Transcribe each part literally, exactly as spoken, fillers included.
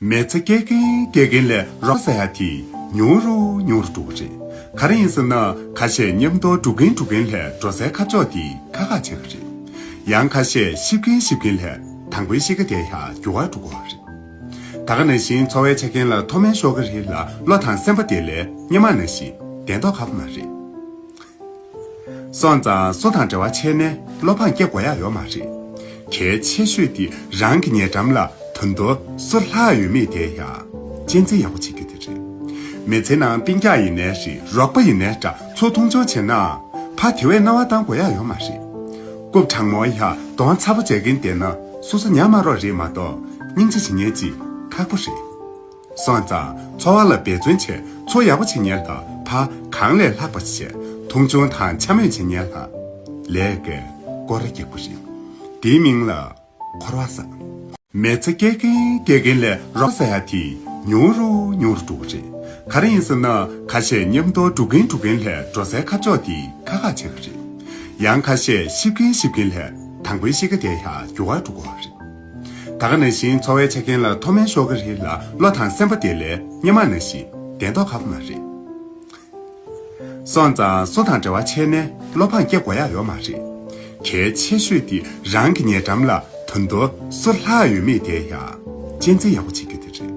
མི་ཚེ་སྐྱེལ་གིན་སྐྱེལ་གིན་ལས་རོགས་ཟེར་ཡ་དེ་ཉུང་རུ་ཉུང་རུ་འགྲོ་གི་རེད། ག་རེ་ཡིན་ཟེར་ན། ཁ་ཤས་མཉམ་དུ་འགྲོ་གིན་འགྲོ་གིན་ལས་འགྲོ་སའི་ཁ་ཕྱོགས་དེ་ཁག་ཁག་ཆགས་ཀྱི་རེད། ཡང་ཁ་ཤས་གཤིབ་གིན་གཤིབ་གིན་ལས་དང་པོའི་གཤིས་ཀ་དེ་ཡང་འགྱུར་བ་འགྲོ་གི་རེད། ད་ག་ནང་བཞིན་འཚོ་བའི་ཆ་རྐྱེན་ལ་མཐོ་དམན་ཤོར་གི་རེད་ལ། བློ་དང་སེམས་པ་དེ་ལས་སྔོན་མ་ནང་བཞིན་བདེ་མདོག་ཁ་པོ་མ་རེད། སོང་ཙང་སུ་དང་འབྲེལ་བ་བྱས་ནས་བློ་ཕམ་སྐྱེ་དགོས་ཡ་ཡོད་མ་རེད། གལ་ཆེ་ཤོས་དེ་རང་གི་ཉེ་འགྲམ་ལ་ད་དུང་སུ་ལྷག་ཡོད་མེད་དེ་ཡང་གཅེས་འཛིན་ཡག་པོ་བྱེད་རྒྱུ་དེ་རེད། མི་ཚེ་ནང་སྤུན་ཀྱག་ཡིན་ནའི་རེད། རོགས་པ་ཡིན་ནའི་འདྲ། ཚུར་མཐོང་ཆུང་བྱས་ན་ཕར་དེ་བས་སྣང་བ་བཏང་དགོས་ཡ་ཡོད་མ་རེད། རྐུབ་གྲང་མོ་ཡ་གདོང་ཚ་པོ་བྱེད་ཀྱིན་བསྡད་ན་སོ་སོ་ཉམས་མ་རོགས་རེད་མ་གཏོགས་སྙིང་རྗེ་བྱེད་མཁན་ཅིག་ཁག་པོ་རེད། སོང་ཙང་འཚོ་བ་ལ་འབད་བརྩོན་བྱས། ཚུར་ཡག་པོ་བྱེད་མཁན་ལ་ཕར་གང་ལས་ལྷག་པ་བྱས། མཐོང་ཆུང་དང་འཕྱ་སྨོད་བྱེད་མཁན་ལ་ལས་ཀའི་སྐོར་ར་རྒྱག་པ་རེད། དེའི་མིང་ལ་འཁོར་བ་ཟེར། མི་ཚེ་སྐྱེལ་གིན་སྐྱེལ་གིན་ལས་རོགས་ཟེར་ཡ་དེ་ཉུང་རུ་ཉུང་རུ་འགྲོ་གི་རེད། ག་རེ་ཡིན་ཟེར་ན། ཁ་ཤས་མཉམ་དུ་འགྲོ་གིན་འགྲོ་གིན་ལས་འགྲོ་སའི་ཁ་ཕྱོགས་དེ་ཁག་ཁག་ཆགས་ཀྱི་རེད། ཡང་ཁ་ཤས་གཤིབ་གིན་གཤིབ་གིན་ལས་དང་པོའི་གཤིས་ཀ་དེ་ཡང་འགྱུར་བ་འགྲོ་གི་རེད། ད་ག་ནང་བཞིན་འཚོ་བའི་ཆ་རྐྱེན་ལ་མཐོ་དམན་ཤོར་གི་རེད་ལ། བློ་དང་སེམས་པ་དེ་ལས་སྔོན་མ་ནང་བཞིན་བདེ་མདོག་ཁ་པོ་མ་རེད། སོང་ཙང་སུ་དང་འབྲེལ་བ་བྱས་ནས་བློ་ཕམ་སྐྱེ་དགོས་ཡ་ཡོད་མ་རེད། གལ་ཆེ་ཤོས་དེ་རང་གི་ཉེ་འགྲམ་ལ་ད་དུང་སུ་ལྷག་ཡོད་མེད་དེ་ཡང་གཅེས་འཛིན་ཡག་པོ་བྱེད་རྒྱུ་དེ་རེད།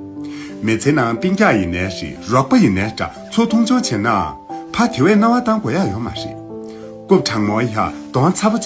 མི་ཚེ་ནང་སྤུན་ཀྱག་ཡིན་ནའི་རེད། རོགས་པ་ཡིན་ནའི་འདྲ། ཚུར་མཐོང་ཆུང་བྱས་ན་ཕར་དེ་བས་སྣང་བ་བཏང་དགོས་ཡ་ཡོད་མ་རེད། རྐུབ་གྲང་མོ་ཡ་གདོང་ཚ་པོ་བྱེད།